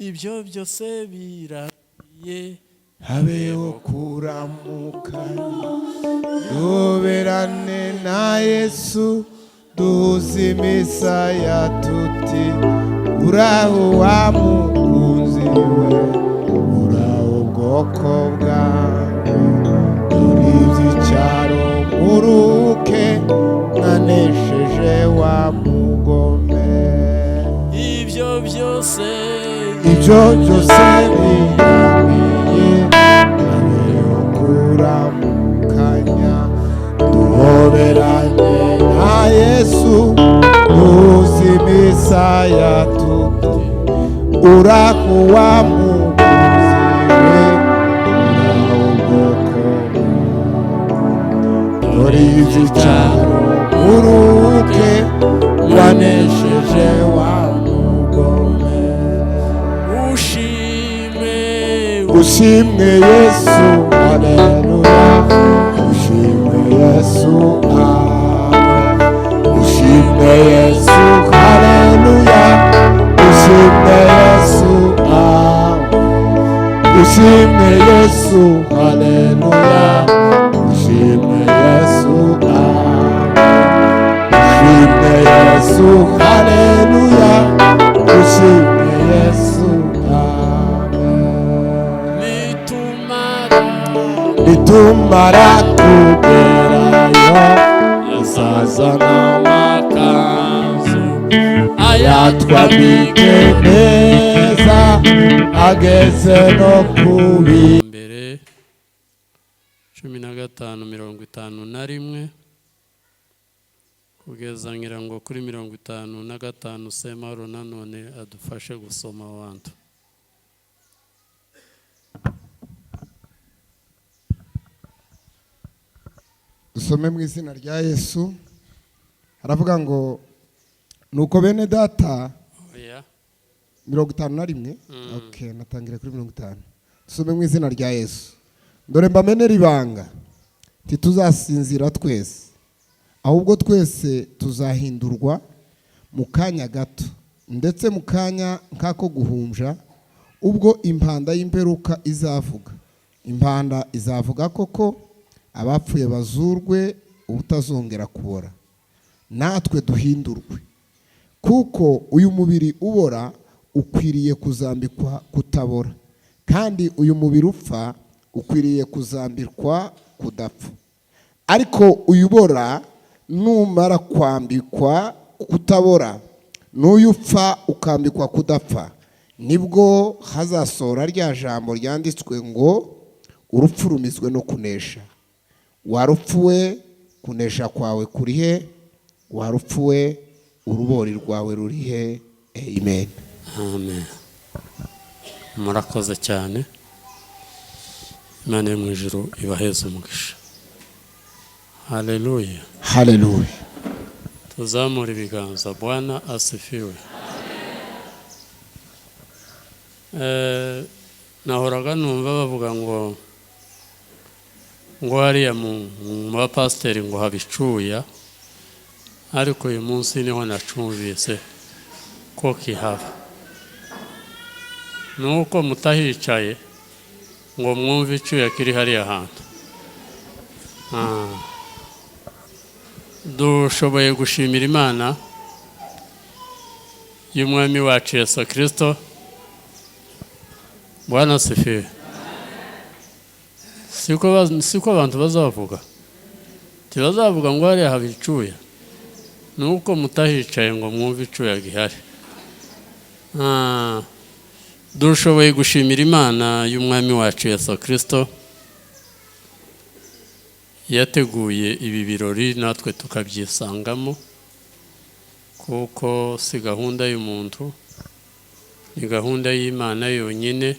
Ibyo byose biraye. Habeho kuramukanya, duhoberane na Yesu, duhuze imisaya tuti: "Uraho wa mukunzi we, uraho bwoko bwawe, dore iby'icyaro, muruke, mwanesheje wa mugome." Ibyo byose. Ibyo byose biramiye. Habeho kuramukanya, duhoberane na Yesu, duhuze imisaya tuti: "Uraho wa mukunzi we, uraho bwoko, dore iby'icyaro, uruke, wanesheje wa mugome." Ushime. Ushimwe Yesu, haleluya. Ushimwe Yesu, amen. Ushimwe Yesu, haleluya. Ushimwe Yesu, amen. Ushimwe Yesu, haleluya. Ushimwe Yesu, amen. Ushimwe Yesu, haleluya. Ushimwe Yesu, amen. Nitumara. Nitumara kugerayo, azazana amakanzu ayatwambike neza, ageze no kubi. Mbere 15:51 kugeza ngira ngo kuri 55. Semahoro nanone adufashe gusoma abantu. Dusome mu izina rya Yesu. Haravuga ngo: "Nuko bene Data." Oya. 51. Okay, natangira kuri 50. Dusome mu izina rya Yesu. "Dore mbamenera ibanga: ntituzasinzira twese, ahubwo twese tuzahindurwa mu kanya gato, ndetse mu kanya nk'ako guhumbya, ubwo impanda y'imperuka izavuga. Impanda izavuga koko, abapfuye bazurwe ubutazongera kubora, natwe duhindurwe. Kuko uyu mubiri ubora ukwiriye kuzambikwa kutabora, kandi uyu mubiri upfa ukwiriye kuzambikwa kudapfa. Ariko uyu ubora numara kwambikwa kutabora, n'uyu upfa ukambikwa kudapfa, nibwo hazasohora rya jambo ryanditswe ngo: 'Urupfu rumizwe no kunesha. Wa rupfu we, kunesha kwawe kuri he? Wa rupfu we, urubori rwawe ruri he?' Amen." Amen. Murakoze cyane. Imana yo mu ijuru ibaheze umugisha. Haleluya. Haleluya. Tuzamure ibiganza. Bwana asifiwe. Nahoraga numva bavuga ngo hariya mu bapasiteri ngo haba icuya, ariko uyu munsi niho nacumvise ko kihaba. Nuko mutahicaye ngo mwumve icuya kiri hariya hantu. Dushoboye gushimira Imana y'Umwami wacu Yesu Kirisito. Bwana asifiwe. Siko abantu bazavuga, ntibazavuga ngo hariya haba icuya, nuko mutahicaye ngo mwumve icuya gihari. Dushoboye gushimira Imana y'Umwami wacu Yesu Kirisito yateguye ibi birori, natwe tukabyisangamo, kuko si gahunda y'umuntu, ni gahunda y'Imana yonyine.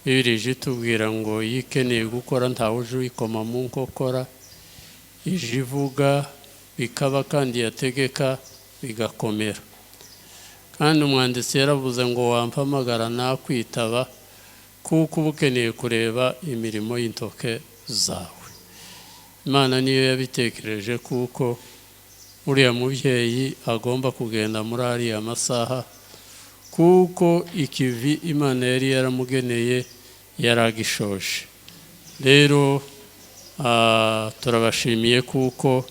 Bibiliya itubwira ngo iyo ikeneye gukora ntawe uje uyikoma mu nkokora, ije ivuga bikaba, kandi yategeka bigakomera. Kandi umwanditsi yaravuze ngo: "Wampamagara nakwitaba, kuko uba ukeneye kureba imirimo y'intoke zawe." Imana niyo yabitekereje, kuko uriya mubyeyi agomba kugenda muri ariya masaha. Kuko ikivi Imana yari yaramugeneye yaragishoje. Rero turabashimiye kuko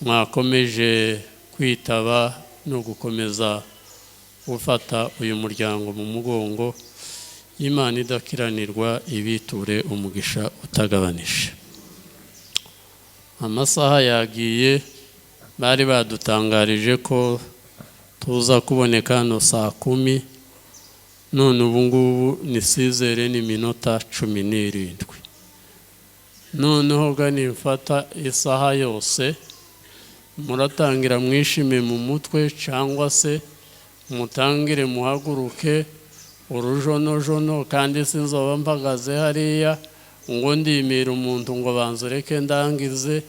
mwakomeje kwitaba no gukomeza gufata uyu muryango mu mugongo. Imana idakiranirwa ibiture umugisha utagabanije. Amasaha yagiye, bari badutangarije ko tuza kuboneka hano saa 10, none ubu ngubu ni 6:17. Noneho ga nimfata isaha yose, muratangira mwishime mu mutwe cyangwa se mutangire muhaguruke urujonojono, kandi sinzoba mpagaze hariya ngo ndimira umuntu ngo banze ureke ndangize.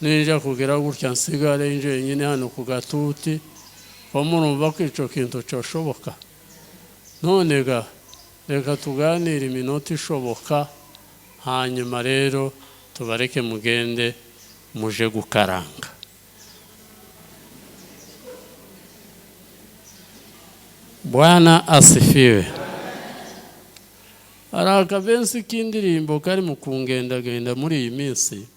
Ninja kugira gutya nsigare njyenyine hano ku gatuti, ko murumva ko ico kintu cyoshoboka? None ga reka tuganire iminota ishoboka, hanyuma rero tubareke mugende muje gukaranga. Bwana asifiwe. Hari akabensi k'indirimbo kari mu kungendagenda muri iyi minsi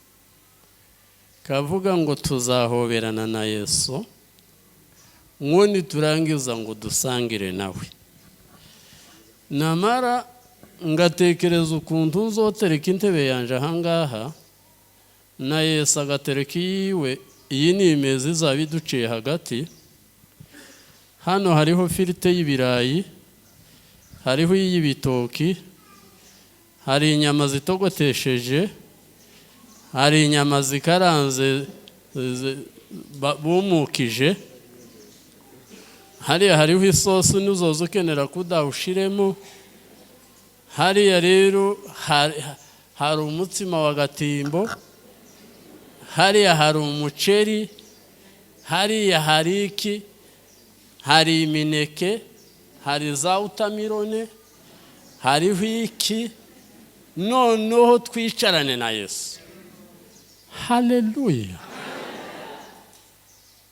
kavuga ngo tuzahoberana na Yesu, ngo niturangiza ngo dusangire nawe. Namara ngatekereza ukuntu nzotereka intebe yanje ahangaha na Yesu agatereka iyiwe. Iyi ni imeza izaba iduciye hagati. Hano hariho firite y'ibirayi, hariho iy'ibitoki, hari inyama zitogotesheje, hari inyama zikaranze bumukije, hariya hariho isosi n'uzoza ukenera kudawushiremo. Hariya rero hari umutsima wa gatimbo, hariya hari umuceri, hariya hari iki, hari imineke, hari za utamirone, hariho iki. Noneho twicarane na Yesu. Haleluya!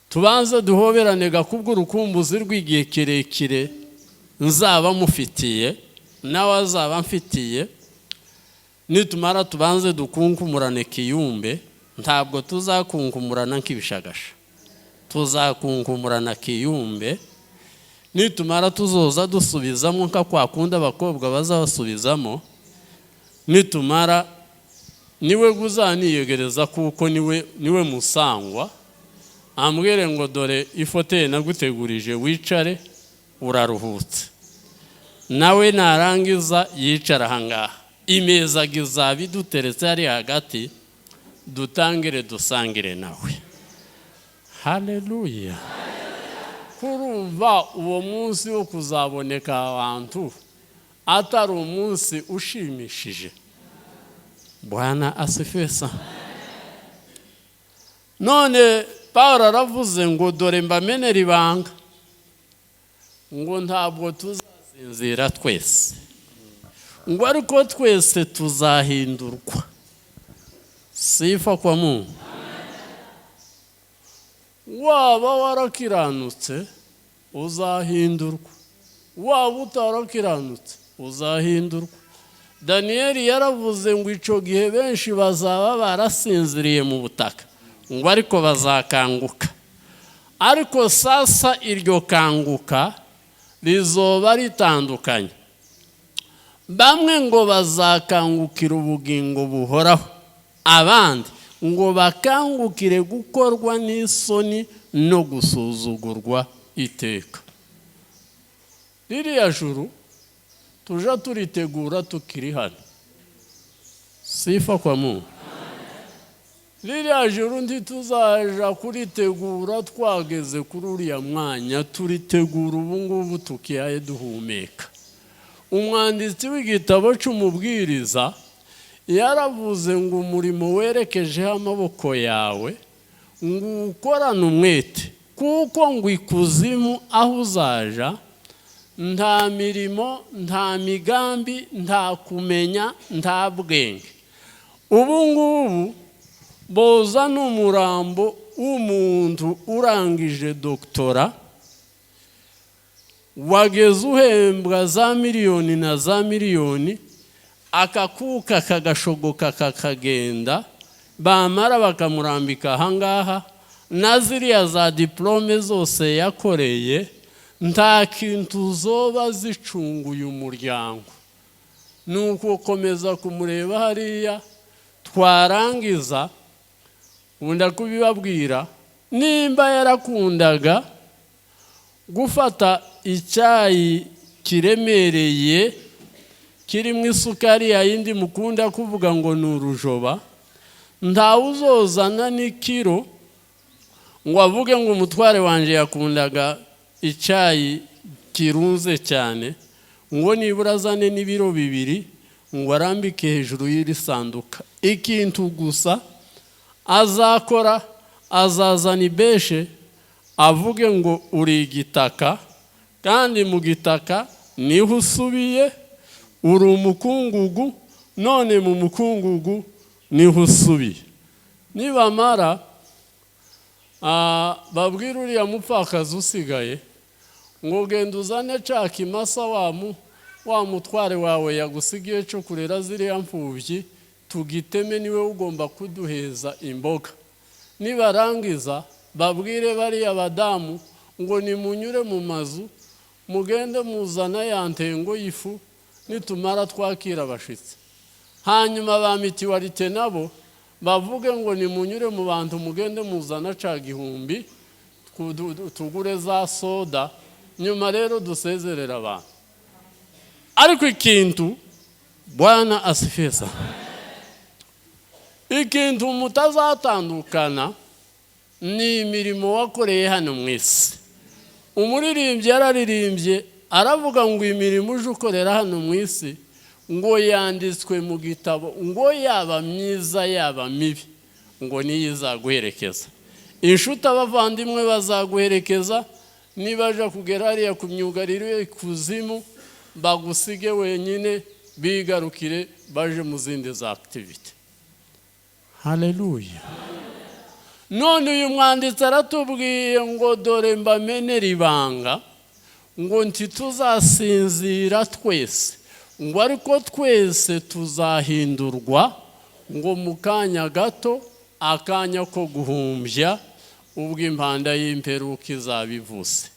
Tubanze duhoberane kubw'urukumbuzi rw'igihe kirekire nzaba mufitiye nawe azaba mfitiye. Nitumara tubanze dukunkumurane kiyumbe. Ntabwo tuzakunkumurana nk'ibishagasha, tuzakunkumurana kiyumbe. Nitumara tuzoza dusubizamo nka kwa kundi abakobwa bazabasubizamo. Nitumara niwe uzaniyegereza, kuko niwe musangwa, ambwire ngo dore ifoteye nagutegurije, wicare uraruhutse. Nawe narangiza yicara ahangaha, imeza izaba iduteretse hari hagati, dutangire dusangire nawe. Haleluya! Kurumva uwo munsi wo kuzaboneka abantu atari umunsi ushimishije? Bwana asifiwe sana. None Paul aravuze ngo dore mbamenera ibanga, ngo ntabwo tuzasinzira twese, ngo ariko twese tuzahindurwa. Sifa kwa Mungu. Waba warakiranutse uzahindurwa, waba utarakiranutse uzahindurwa. Daniyeli yaravuze ngo icyo gihe benshi bazaba barasinziriye mu butaka, ngo ariko bazakanguka. Ariko sasa iryo kanguka rizoba ritandukanye. Bamwe ngo bazakangukira ubugingo buhoraho, abandi ngo bakangukire gukorwa n'isoni no gusuzugurwa iteka. Ririya juru tuja turitegura tukiri hano. Sifa kwa Mungu. Ririya juru ntituzaja kuritegura twageze kuri uriya mwanya, turitegura ubu ngubu tukihaye duhumeka. Umwanditsi w'igitabo cy'Umubwiriza yaravuze ngo umurimo werekejeho amaboko yawe ngo ukorane umwete, kuko ngo ikuzimu aho uzaja nta mirimo, nta migambi, nta kumenya, nta bwenge. Ubu ngubu boza n'umurambo w'umuntu urangije doctorat. Wageze uhembwa za miliyoni na za miliyoni, akakuka kagashogoka kakagenda, bamara bakamurambika ahangaha na ziriya za diplôme zose yakoreye, nta kintu zoba zicunguye umuryango. Ni ugukomeza kumureba hariya. Twarangiza nkunda kubibabwira, nimba yarakundaga gufata icyayi kiremereye kirimo isukari ya yindi mukunda kuvuga ngo ni urujoba, ntawe uzozana n'ikiro ngo avuge ngo umutware wanjye yakundaga icyayi kirunze cyane, ngo nibura azane n'ibiro 2 ngo arambike hejuru y'iri sanduka. Ikintu gusa azakora, azazana ibeshe avuge ngo uri igitaka, kandi mu gitaka niho usubiye. Uri umukungugu, none mu mukungugu niho usubiye. Nibamara babwira uriya mupfakazi usigaye ngo genda uzane ca kimasa wa mutware wawe yagusigiye cyo kurera ziriya mfubyi, tugiteme, niwe ugomba kuduheza imboga. Nibarangiza babwire bariya badamu ngo nimunyure mu mazu, mugende muzana ya ntengo y'ifu, nitumara twakira abashitsi. Hanyuma ba mutualité nabo bavuge ngo nimunyure mu bantu, mugende muzana ca gihumbi tugure za soda, nyuma rero dusezerera abantu. Ariko ikintu, Bwana asifiwe sana, ikintu mutazatandukana ni imirimo wakoreye hano mu isi. Umuririmbyi yararirimbye aravuga ngo imirimo uje ukorera hano mu isi ngo yanditswe mu gitabo, ngo yaba myiza yaba mibi, ngo niyo izaguherekeza. Inshuti, abavandimwe bazaguherekeza, nibaja kugera hariya ku myugariro ikuzimu, bagusige wenyine, bigarukire baje mu zindi za activités. Haleluya! None uyu mwanditsi aratubwiye ngo dore mbamenere ibanga, ngo ntituzasinzira twese, ngo ariko twese tuzahindurwa, ngo mu kanya gato, akanya ko guhumbya, ubwo impanda y'imperuka izaba ivuze.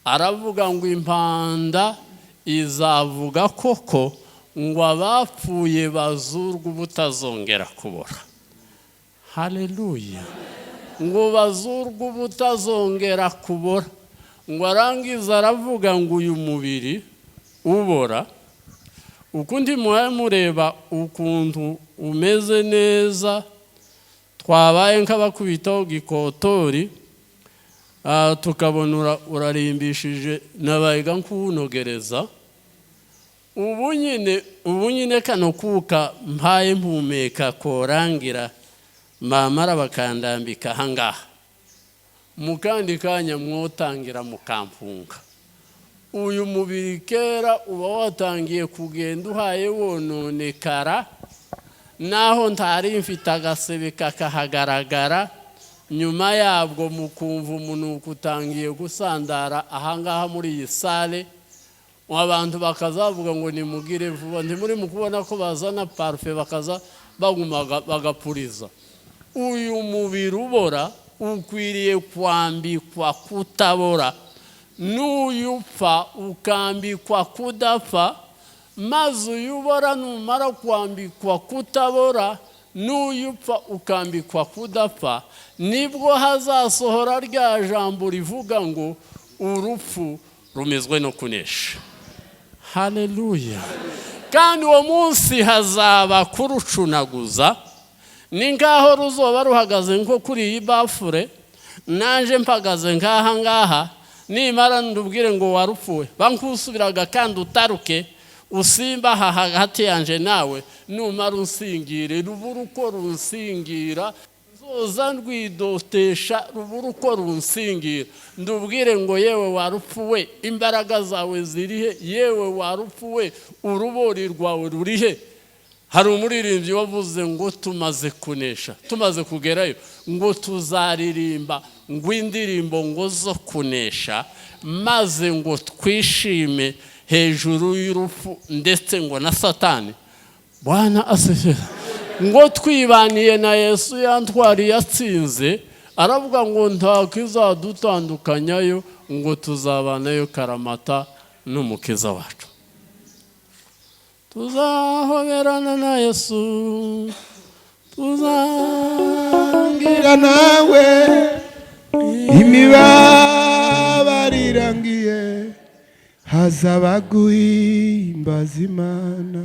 Aravuga ngo impanda izavuga koko, ngo abapfuye bazurwe ubutazongera kubora. Haleluya! Ngo bazurwe ubutazongera kubora. Ngo arangiza aravuga ngo uyu mubiri ubora, ukundi muhaye mureba ukuntu umeze neza, twabaye nk'abakubitaho gikotori, tukabona urarimbishije, nabaye nk'uwunogereza. Ubu nyine kano kuka mpaye mpumeka korangira, mamara bakandambika ahangaha, mu kandi kanya mwotangira mukampunga. Uyu mubiri kera uba watangiye kugenda uhaye wononekara, naho ntari mfite agasebe kakahagaragara. Nyuma yabwo mukumva umunuko utangiye gusandara ahangaha muri iyi salle, abantu bakazavuga ngo nimugire vuba. Ntimuri mu kubona ko bazana parufe, bakaza baguma bagapuriza. Uyu mubiri ubora ukwiriye kwambikwa kutabora, n'uyu upfa ukambikwa kudapfa. Maze uyu ubora numara kwambikwa kutabora, n'uyu upfa ukambikwa kudapfa, nibwo hazasohora rya jambo rivuga ngo urupfu rumezwe no kunesha. Haleluya! Kandi uwo munsi hazaba kurucunaguza. Ni nk'aho ruzoba ruhagaze nko kuri iyi baffle, naje mpagaze nk'aha ngaha. Nimara ndubwire ngo warupfuwe, bankusubiraga kandi utaruke usimba aha hagati yanje nawe, numara unsingire, rubura uko runsingira, nzoza ndwidotesha, rubura uko runsingira. Ndubwire ngo yewe warupfuwe, imbaraga zawe zirihe? Yewe warupfuwe, urubori rwawe rurihe? Hari umuririmbyi wavuze ngo tumaze kunesha, tumaze kugerayo, ngo tuzaririmba ngo indirimbo ngo zo kunesha. Maze ngo twishime hejuru y'urupfu ndetse ngo na Satani. Bwana asifiwe. Ngo twibaniye na Yesu, yantwari yatsinze, aravuga ngo ntakizadutandukanyayo, ngo tuzabanayo karamata n'Umukiza wacu. Tuzahoberana na Yesu, tuzagira Nawe imibabaro irangiye, hazaba guhimbaza Imana.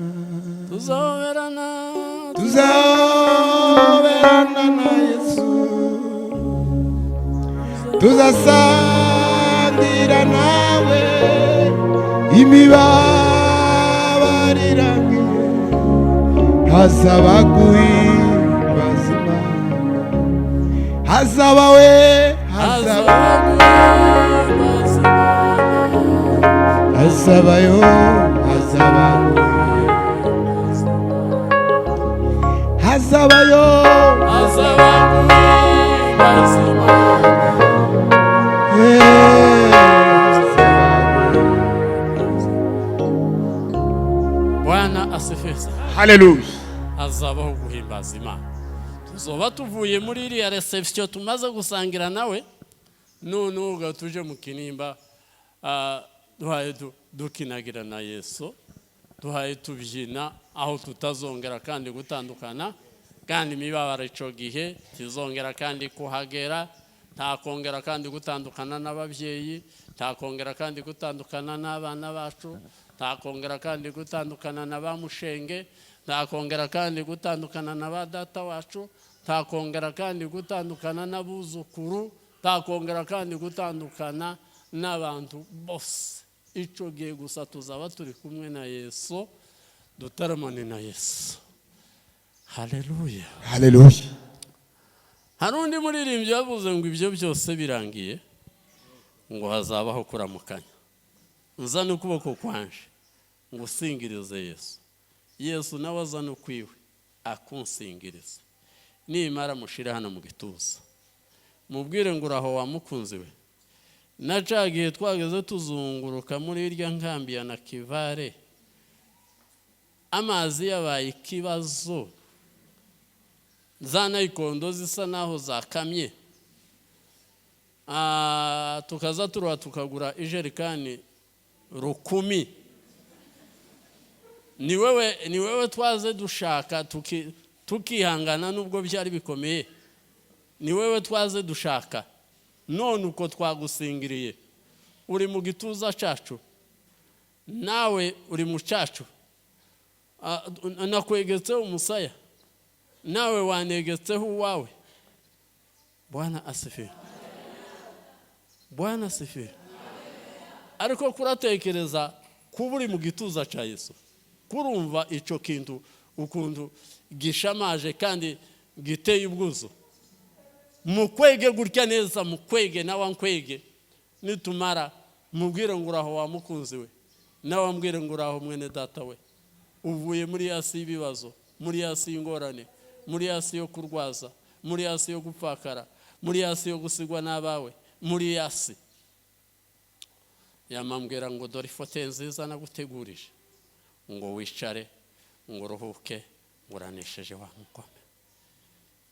Tuzahoberana. Tuzahoberana na Yesu, tuzasangira nawe imibabaro irangiye, hazaba guhimbaza Imana, hazaba we, hazaba. Hazaba guhimbaza Imana. Hazabayo, hazaba, hazabayo. Hazaba guhimbaza Imana. Eh, hazabayo. Bwana asifiwe. Haleluya. Hazabaho guhimbaza Imana. Tuzoba tuvuye muri iriya reception, tumaze gusangira nawe, none ubwo tuje mu kinimba, duhaye dukinagira na Yesu, duhaye tubyina aho tutazongera kandi gutandukana, kandi imibabaro icyo gihe tizongera kandi kuhagera. Nta kongera kandi gutandukana n'ababyeyi, nta kongera kandi gutandukana n'abana bacu, nta kongera kandi gutandukana na ba mushenge, nta kongera kandi gutandukana na ba data wacu, nta kongera kandi gutandukana n'abuzukuru, nta kongera kandi gutandukana n'abantu bose. Icyo gihe gusa tuzaba turi kumwe na Yesu, dutaramane na Yesu. Haleluya. Haleluya. Hari undi muririmbyi yavuze ngo ibyo byose birangiye, ngo hazabaho kuramukanya. Nzane ukuboko kwanje ngo usingirize Yesu, Yesu nawe azane ukwiwe akunsingirize. Nimara mushire hano mu gituza, mubwire ngo uraho wa mukunzi we. Na ca gihe twageze tuzunguruka muri irya nkambi ya Nakivale, amazi yabaye ikibazo, za nayikondo zisa naho zakamye, tukaza turuha tukagura ijerikani 10. Ni wewe twaze dushaka, tukihangana nubwo byari bikomeye. Ni wewe twaze dushaka. None uko twagusingiriye, uri mu gituza cyacu, nawe uri mu cyacu. Nakwegetseho umusaya, nawe wanegetseho uwawe. Bwana asifiwe. Bwana asifiwe. Ariko kuratekereza kuba uri mu gituza cya Yesu, kurumva icyo kintu ukuntu gishamaje kandi giteye ubwuzu. Mukwege gutya neza, mukwege nawe nkwege. Nitumara mubwire ngo uraho wa mukunzi we, nawe ambwire ngo uraho mwene data we. Uvuye muri yasi y'ibibazo, muri yasi y'ingorane, muri yasi yo kurwaza, muri yasi yo gupfakara, muri yasi yo gusigwa n'abawe, muri yasi yamambwira ngo dore ifoto nziza nagutegurije, ngo wicare, ngo uruhuke, ngo uranesheje wa mugome.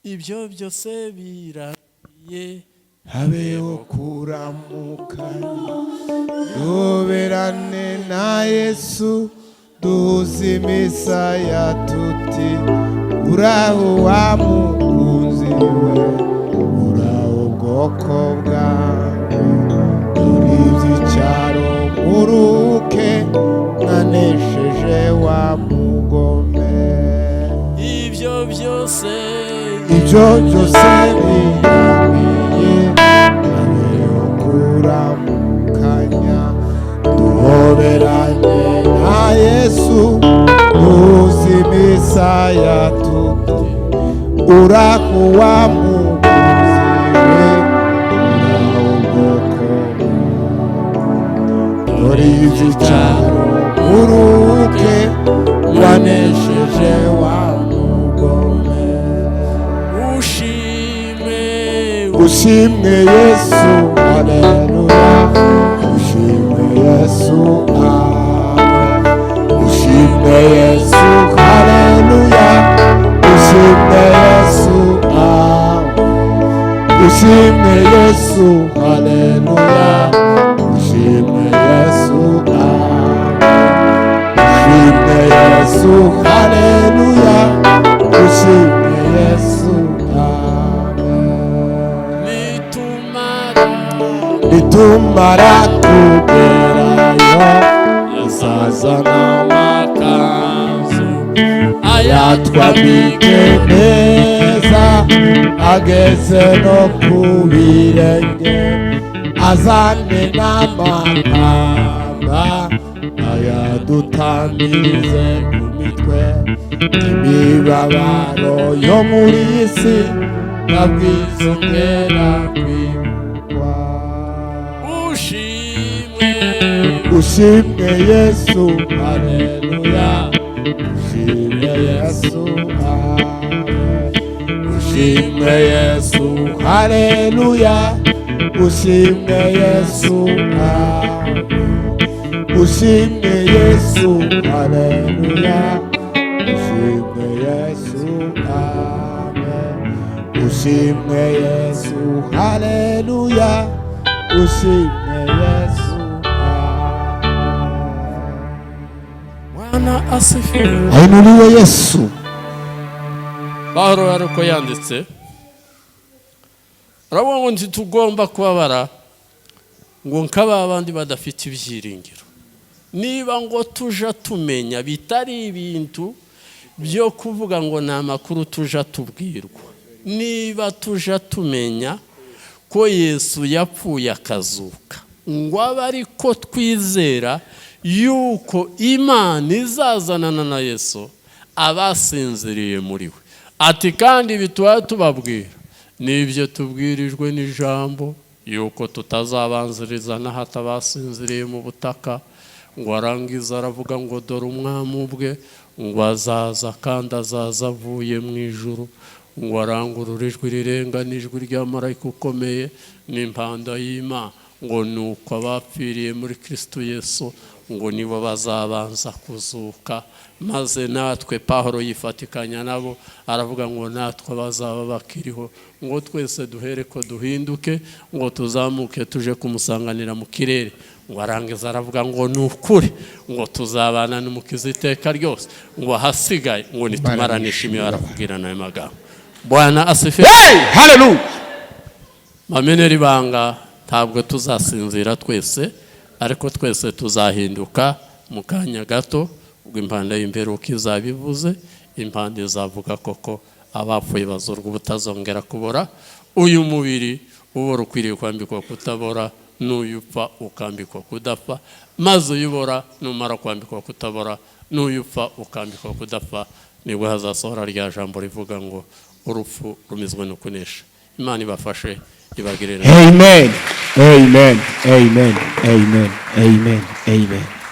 Ibyo byose biragiye. Habeho kuramukanya, duhoberane na Yesu, duhuze imisaya tuti uraho wa mukunzi we, uraho bwoko bwawe, dore iby'icyaro, muruke, mwanesheje wa mugome. Ibyo byose. Ibyo byose birangiye, habeho kuramukanya, duhoberanye na Yesu, duhuze imisaya tuti uraho wa mukunzi we, uraho bwoko, dore iby'icyaro, uruhuke, wanesheje wa mugome. Ushime. Ushimwe Yesu, haleluya. Ushimwe Yesu, haleluya. Ushimwe Yesu, amen. Ushimwe Yesu, haleluya. Ushimwe Yesu, amen. Ushimwe Yesu, haleluya. Ushimwe Yesu, amen. Nitumara Nitumara kugerayo, yazazana amakanzu ayatwambike neza, ageze no ku birenge, azane n'amakamba, ayadutambirize ku mitwe. Imibabaro yo muri iyi si ntabwo izongera kwibukwa. Ushimwe. Ushimwe Yesu, haleluya. Ushimwe Yesu, amen. Ushimwe Yesu, haleluya. Ushimwe Yesu, amen. Ushimwe Yesu, haleluya. Ushimwe Yesu, amen. Ushimwe Yesu, haleluya. Ushimwe Yesu, amen. Bwana asifiwe. Ainuliwe Yesu. Pawulo yari uko yanditse, aravuga ngo ntitugomba kubabara ngo nk'aba bandi badafite ibyiringiro. Niba ngo tuja tumenya, bitari ibintu byo kuvuga ngo ni amakuru tuja tubwirwa, niba tuja tumenya ko Yesu yapfuye akazuka, ngo abe ariko twizera yuko Imana izazanana na Yesu abasinziriye muri we. Ati kandi ibi tuba tubabwira n'ibyo tubwirijwe n'ijambo, yuko tutazabanziriza n'ahato abasinziriye mu butaka. Ngo arangiza aravuga ngo dore Umwami ubwe ngo azaza, kandi azaza avuye mu ijuru, ngo arangurure ijwi rirenga n'ijwi rya marayika ukomeye n'impanda y'Imana, ngo ni uko abapfiriye muri Kristo Yesu ngo nibo bazabanza kuzuka. Maze natwe, Pawulo yifatikanya nabo, aravuga ngo natwe bazaba bakiriho, ngo twese duhere ko duhinduke, ngo tuzamuke tuje kumusanganira mu kirere. Ngo arangiza aravuga ngo ni ukuri ngo tuzabana n'Umukiza iteka ryose, ngo ahasigaye ngo nitumaranisha imibabaro kubwirana ayo magambo. Bwana asifiwe. Hey, haleluya. Bamenera ibanga, ntabwo tuzasinzira twese, ariko twese tuzahinduka mu kanya gato, ubwo impanda y'imperuka izaba ivuze. Impanda izavuga koko, abapfuye bazurwa ubutazongera kubora. Uyu mubiri ubora ukwiriye kwambikwa kutabora, n'uyu upfa ukambikwa kudapfa. Maze uyubora numara kwambikwa kutabora, n'uyu upfa ukambikwa kudapfa, nibwo hazasohora rya jambo rivuga ngo urupfu rumizwe no kunesha. Imana ibafashe, ibagirire. Amen, amen, amen, amen, amen, amen.